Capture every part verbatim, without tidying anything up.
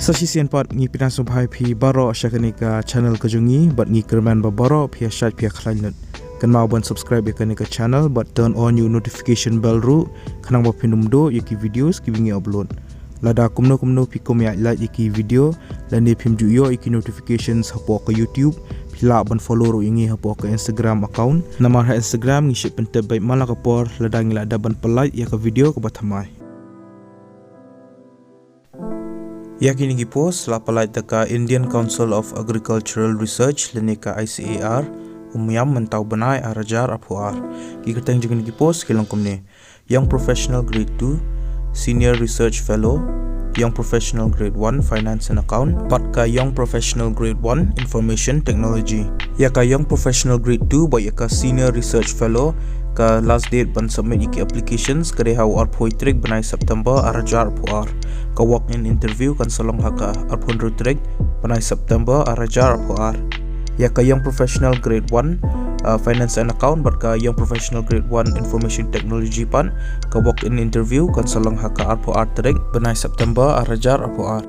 Sa shisien pat ngi pyndonkam sngewbha ïa phi baroh sha kane ka channel ka jong ngi, bad ngi kyrmen ba baroh phi ïa shait phi ïa khlaiñ lut. Kynmaw ban subscribe ïa kane ka channel bad turn on ïa u notification bell ruh, khnang ba phin ym duh ïa ki videos kiba ngi upload. Lada kumno kumno phi kum ïa like ïa ki video lane phim ju ïoh ïa ki notifications hapoh ka YouTube, phi lah ban follow ruh ïa ngi hapoh ka Instagram account. Namar ha Instagram ngi shait pyntip beit man la ka por lada ngi la dep ban pynlait ïa ka video kaba thymmai. Ïa kine ki post la pynlait da ka Indian Council of Agricultural Research lane ka I C A R, Umiam, mynta u bnai ar hajar arphew ar. Ki kyrteng jong kine ki post ki long kumne: Young Professional Grade two, Senior Research Fellow, Young Professional Grade one, Finance and Account, bad ka Young Professional Grade one, Information Technology. Ïa ka Young Professional Grade two bad ïa ka Senior Research Fellow, ka last date ban submit ïa ki applications ka dei ha u arphew tarik bnai September ar hajar arphew ar. Ka walk-in interview kan sa long ha ka arphew hynriew tarik bnai September ar hajar arphew ar. Ïa ka Young Professional Grade one, uh, Finance and Account bad ka Young Professional Grade one, Information Technology pat, ka walk-in interview kan sa long ha ka arphew ar tarik bnai September ar hajar arphew ar.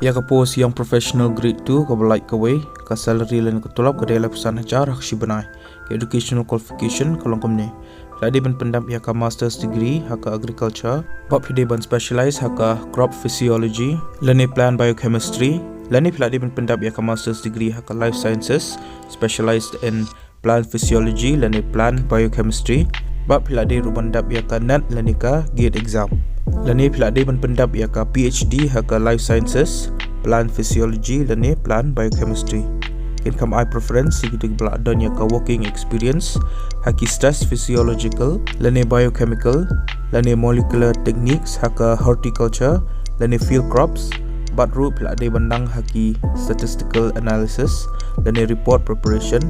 Ïa ka post Young Professional Grade two kaba lait kawei, ka salary lane ka tulop ka dei laiphew san hajar ha ka shi bnai. Ka educational qualification ka long kumne: phi la dei ban pyndap ïa ka master's degree ha ka agriculture, bad phi dei ban specialize ha ka crop physiology lane plant biochemistry, lane phi la dei ban pyndap ïa ka master's degree ha ka life sciences, specialized in plant physiology lane plant biochemistry, bad phi la dei ruh ban dap ïa ka NET lane ka GATE exam. Lane phi la dei ban pyndap ïa ka P H D ha ka life sciences, plant physiology lane plant biochemistry. Kin kham ai preference ïa kito kiba la don ïa ka working experience ha ki stress physiological lane biochemical lane molecular techniques ha ka horticulture lane field crops, bad ruh phi la dei ban nang ha ki statistical analysis lane report preparation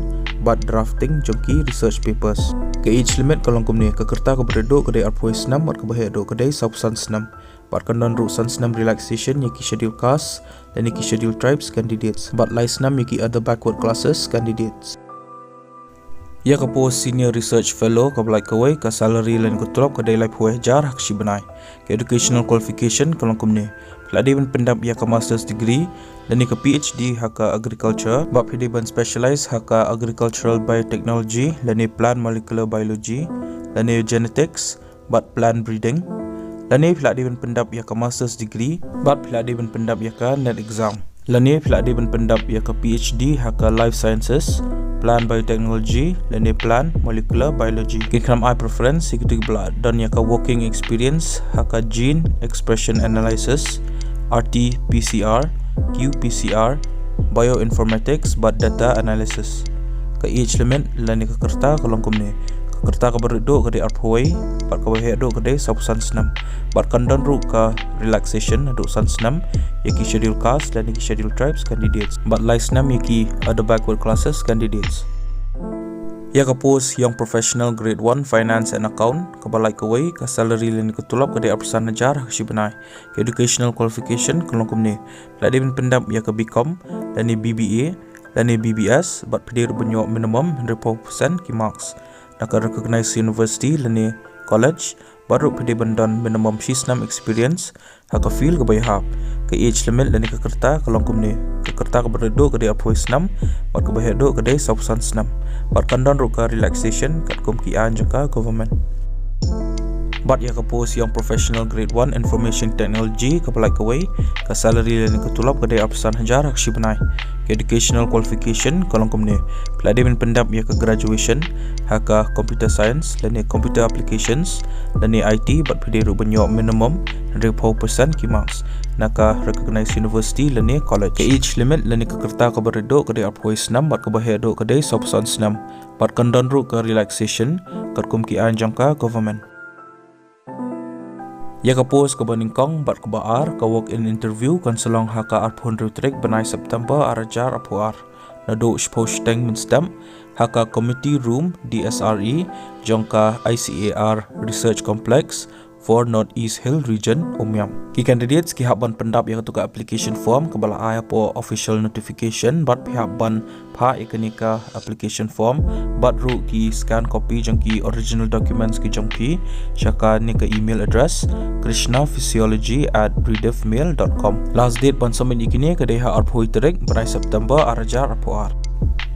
bad drafting jong ki research papers. Ka age limit ka long kumne: ka rta kaba rit duh ka dei arphew snem bad kaba heh duh ka dei sawphew san snem. Bad kan don ruh san snem relaxation ïa ki schedule caste lane ki schedule tribes candidates, bad lai snem ïa ki other backward classes candidates. Ïa ka post Senior Research Fellow kaba lait kawei, ka salary lane ka tulop ka dei laiphew hajar ha ka shi bnai. Ka educational qualification ka long kumne: phi la dei ban pyndap ïa ka master's degree lane ka P H D ha ka agriculture, bad phi dei ban specialize ha ka agricultural biotechnology lane plant molecular biology lane genetics bad plant breeding. Lane phi la dei ban pyndap ïa ka master's degree bad phi la dei ban pyndap ïa ka NET exam. Lane phi la dei ban pyndap ïa ka P H D ha ka life sciences, plant biotechnology lane plant molecular biology. Kin kham ai preference ïa kito kiba la don ïa ka working experience ha ka gene expression analysis, R T P C R, Q P C R, bioinformatics bad data analysis. Ka age limit lane ka rta ka long kumne: ka rta kaba rit duh ka dei arphew wei bad kaba heh duh ka dei sawphew san snem. Bad kan don ruh ka relaxation haduh san snem ïa ki schedule caste lane ki schedule tribes candidates, bad lai snem ïa ki other backward classes candidates. Ïa ka post Young Professional Grade one, Finance and Account kaba lait kawei, ka salary lane ka tulop ka dei arphew san hajar ha ka shi bnai. Ka educational qualification ka long kumne: phi la dei ban pyndap ïa ka B Com lane B B A lane B B S, bad phi dei ruh ban ïoh minimum hynriewphew percent ki marks na ka recognized university lane college, bad ruh phi dei ban don minimum shi snem experience ha ka field kaba ïahap. Ka age limit lane ka rta ka long kumne: ka rta kaba rit duh ka dei arphew snem bad kaba heh duh ka dei sawphew san snem. Bad kan don ruh ka relaxation katkum ki aiñ jong ka government. Bad ïa ka post Young Professional Grade one, Information Technology kaba lait kawei, ka salary lane ka tulop ka dei arphew san hajar ha ka shi bnai. Ka educational qualification ka long kumne: phi la dei ban pyndap ïa ka graduation ha ka computer science lane computer applications lane I T, bad phi dei ruh ban ïoh minimum hynriewphew percent ki marks na ka recognized university lane college. Ka age limit lane ka rta kaba rit duh ka dei arphew snem bad kaba heh duh ka dei sawphew san snem. Bad kan don ruh ka relaxation katkum ki aiñ jong ka government. Ïa ka post kaba nyngkong bad kaba ar, ka walk-in interview kan sa long ha ka arphew hynriew tarik bnai September ar hajar arphew ar, naduh shiphew shiteng mynstep, ha ka committee room D S R E jong ka I C A R Research Complex, for North East Hill Region, Umiam. Ki candidates ki hap ban pyndap ïa katu ka application form kaba la ai hapoh official notification bad phi hap ban phah ïa kane ka application form bad ruh ki scan copy jong ki original documents ki jong phi sha kane ka email address, krishna physiology at rediffmail dot com. Last date ban submit ïa kine ka dei ha arphew tarik bnai September ar hajar arphew ar.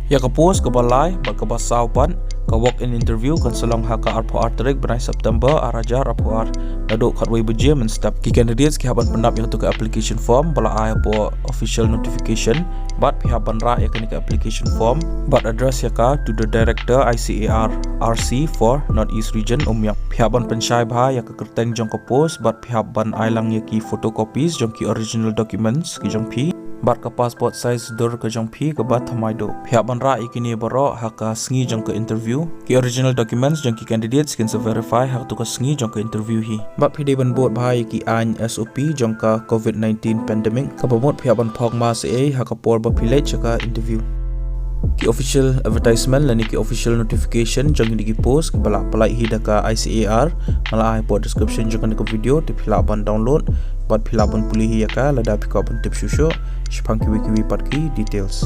Ïa ka post kaba lai bad kaba saw pat, ka walk in interview kan sa long ha ka arphew ar tarik bnai September ar hajar arphew ar, naduh khatwei baje mynstep. Ki candidates ki hap ban pyndap ïa katu ka application form ba la ai hapoh official notification bad phi hap ban rah ïa kane ka application form bad address ïa ka to the director I C A R R C for North East Region, Umiam. Phi hap ban pynshai bha ïa ka kyrteng jong ka post bad phi hap ban ai lang ïa ki photocopies jong ki original documents ki jong phi bad ka passport size dur ka jong phi kaba thymmai duh. Phi hap ban rah ïa kine baroh ha ka sngi jong ka interview. Ki original documents jong ki candidates kin sa verify ha katu ka sngi jong ka interview hi. Bad phi dei ban bud bha ïa ki aiñ S O P jong ka COVID nineteen pandemic, kaba mut phi hap ban phong mask ei ei ha ka por ba phi leit sha ka interview. Ki official advertisement lane ki official notification jong kine ki post kiba la pynlait hi da ka I C A R nga la ai hapoh description jong kane ka video, te phi lah ban download bad phi lah ban pule hi ïa ka lada phi kwah ban tip shuh shuh shaphang kiwei kiwei pat ki details.